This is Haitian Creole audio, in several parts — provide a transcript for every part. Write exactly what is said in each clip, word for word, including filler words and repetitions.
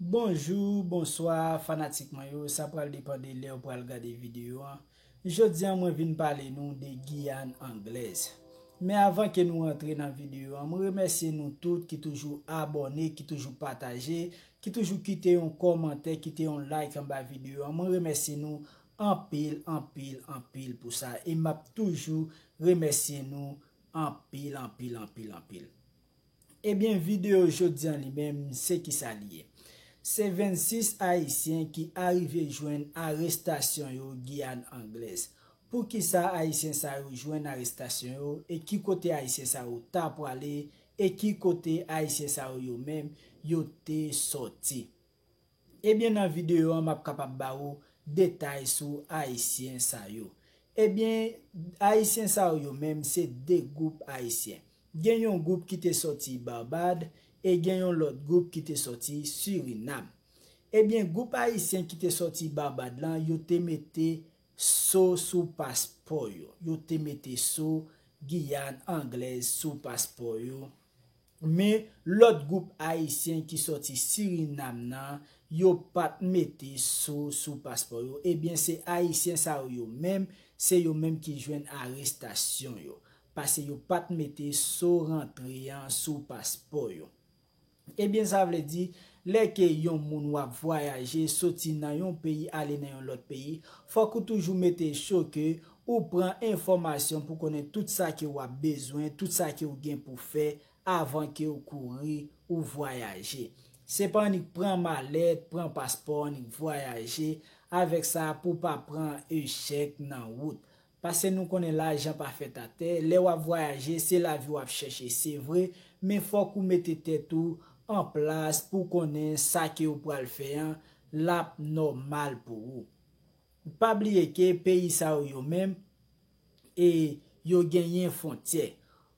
Bonjou, bonswa, fanatik mwen yo. Sa pral depann de lè w pral gade videyo an. Jodi a, mwen vin pale nou de Giyàn Anglèz. Men avan ke nou rantre nan videyo an, mwen remèsye nou tout ki toujou abòne, ki toujou pataje, ki toujou kite yon kòmantè, kite yon like anba videyo an. Mwen remèsye nou anpil, anpil, anpil pou sa. E m ap toujou remèsye nou anpil, anpil, anpil, anpil. Ebyen, videyo jodi an li menm, se kisa li ye? Se vennsis Ayisyen ki arive jwenn arestasyon yo Giyàn Anglèz. Poukisa Ayisyen sa yo jwenn arestasyon yo e ki kote Ayisyen sa yo ta pwale e ki kote Ayisyen sa yo yo menm yo te sòti? Ebyen, nan videyo an, m ap kapab ba ou detay sou Ayisyen sa yo. Ebyen, Ayisyen sa yo yo menm se de gwoup Ayisyen. Gen yon gwoup ki te sòti Barbad e gen yon lòt gwoup ki te sòti Sirinam. Ebyen, gwoup Ayisyen ki te sòti Barbad lan, yo te mete so sou paspò yo. Yo te mete so Giyàn Anglèz sou paspò yo. Men lòt gwoup Ayisyen ki sòti Sirinam nan, yo pa t mete so sou paspò yo. Ebyen, se Ayisyen sa yo yo menm, se yo menm ki jwenn arestasyon yo. Paske yo pa t mete so rantre an sou paspò yo. Ebyen, sa vle di, lè ke yon moun w ap vwayaje, soti nan yon peyi ale nan yon lòt peyi, fòk ou toujou mete so ke ou pran enfòmasyon pou konnen tout sa ke w ap bezwen, tout sa ke w gen pou fè avan ke w kouri ou vwayaje. Se pa annik pran malèt, pran paspò, annik vwayaje, avèk sa pou pa pran echèk nan wout. Paske nou konnen lajan pa fèt atè, lè w ap vwayaje, se lavi w ap chèche, se vre, men fòk ou mete tèt ou an plas pou konnen sa ke w pral fè an, l ap nòmal pou ou. Pa bliye ke peyi sa yo yo menm, e yo genyen fwontyè.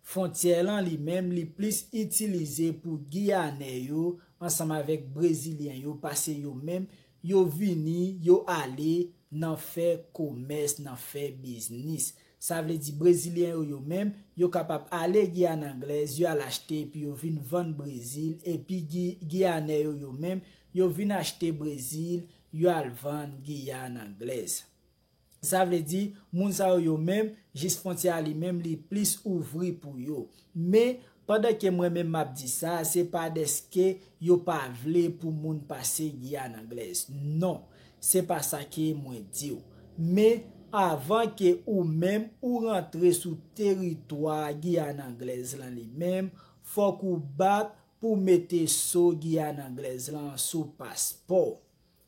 Fwontyè lan li menm, li plis itilize pou Giyanè yo ansanm avèk Brezilyen yo, paske yo menm, yo vini, yo ale nan fè komès, nan fè biznis. Sa vle di Brezilyen yo, yo menm, yo kapab ale Giyàn Anglèz, yo al achte, epi yo vin vann Brezil, epi Gi-, Giyanè yo, yo menm, yo vin achte Brezil, yo al vann Giyàn Anglèz. Sa vle di, moun sa yo, yo menm, jis fwontyè a li menm, li plis ouvri pou yo. Men, pandan ke mwen menm m ap di sa, se pa dèske yo pa vle pou moun pase Giyàn Anglèz. Non, se pa sa ke mwen di w. Men, avan ke ou menm ou rantre sou teritwa Giyàn Anglèz lan li menm, fòk ou bat pou mete so Giyàn Anglèz lan sou paspò w.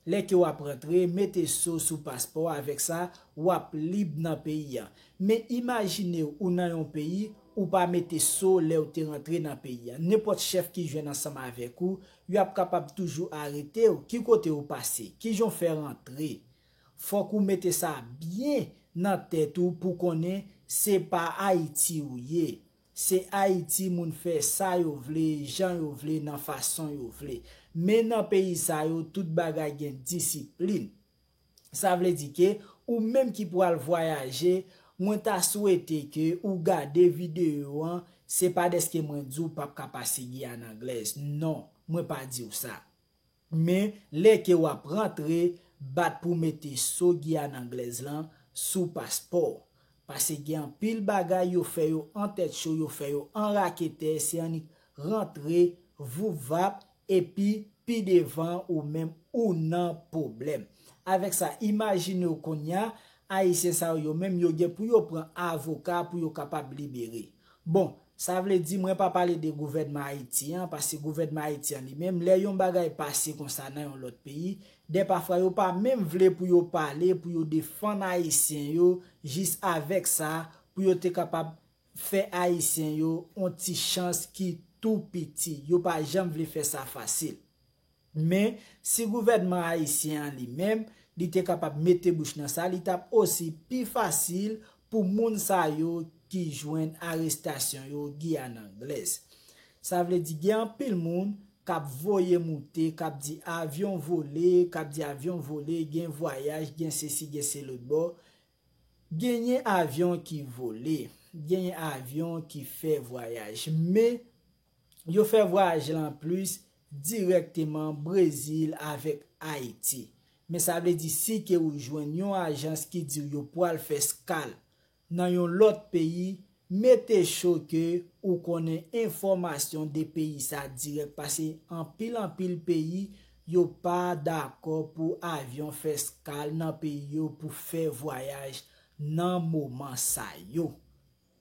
Lè ke w ap rantre, mete so sou paspò w, avèk sa, w ap lib nan peyi a. Men imajine w, ou nan yon peyi, ou pa mete so lè w te rantre nan peyi a. Nenpòt chèf ki jwenn ansanm avèk ou, yo ap kapab toujou arete w. Ki kote w pase? Kijan w fè rantre? Fòk ou mete sa byen nan tèt ou pou konnen se pa Ayiti ou ye. Se Ayiti moun fè sa yo vle, jan yo vle, nan fason yo vle. Men nan peyi sa yo, tout bagay gen disiplin. Sa vle di ke ou menm ki pral vwayaje, mwen ta swete ke ou gade videyo an, se pa dèske mwen di w p ap ka pase Giyàn Anglèz. Non, mwen pa di w sa. Men, lè ke w ap rantre, bat pou mete so Giyàn Anglèz lan sou paspò w. Paske gen anpil bagay yo fè yo an tèt cho, yo fè yo an raketè, se annik rantre, vouvap, epi pi devan ou menm ou nan pwoblèm. Avèk sa, imajine w kounye a, Ayisyen sa yo, yo menm, yo gen pou yo pran avoka pou yo kapab libere. Bon, sa vle di mwen pa pale de gouvènman Ayiti an, paske gouvènman Ayiti an li menm, lè yon bagay pase konsa nan yon lòt peyi, dè pafwa yo pa menm vle pou yo pale, pou yo defann Ayisyen yo, jis avèk sa, pou yo te kapab fè Ayisyen yo on ti chans ki tou piti. Yo pa janm vle fè sa fasil. Men, si gouvènman ayisyen an li menm, li te kapab mete bouch nan sa, li t ap osi pi fasil pou moun sa yo ki jwenn arestasyon yo Giyàn Anglèz. Sa vle di gen anpil moun k ap voye moute, k ap di avyon vole, k ap di avyon vole, gen vwayaj, gen sesi, gen selotbò. Genyen avyon ki vole, genyen avyon ki fè vwayaj, men yo fè vwayaj lan plis dirèkteman Brezil avèk Ayiti. Men sa vle di si ke ou jwenn yon ajans ki di w yo pral fè skal nan yon lòt peyi, mete cho ke ou konnen enfòmasyon de peyi sa dirèk, pase anpil anpil peyi yo pa dakò pou avyon fè skal nan peyi yo pou fè vwayaj nan moman sa yo.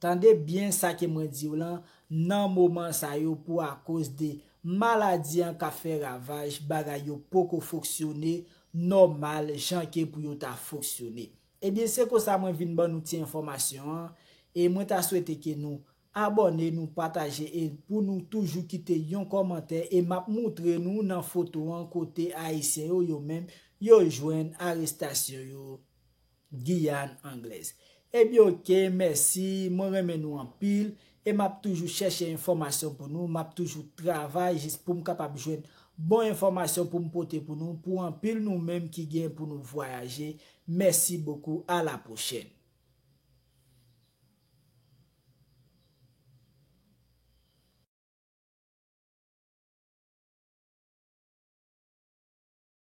Tande byen sa ke mwen di w lan, nan moman sa yo pou akoz de maladi an k ap fè ravaj, bagay yo poko fonksyone nòmal jan ke pou yo ta fonksyone. Ebyen, se konsa mwen vin ban nou ti enfòmasyon an, e mwen ta swete ke nou abòne, nou pataje, e pou nou toujou kite yon kòmantè, e m ap moutre nou nan foto an kote Ayisyen yo, yo menm, yo jwenn arestasyon yo Giyàn Anglèz. Ebyen, oke, mèsi, mwen renmen nou anpil, e m ap toujou chèche enfòmasyon pou nou, m ap toujou travay jis pou m kapab jwenn bon enfòmasyon pou m pote pou nou, pou anpil nou menm ki gen pou nou vwayaje. Mèsi bokou, a la pwochèn.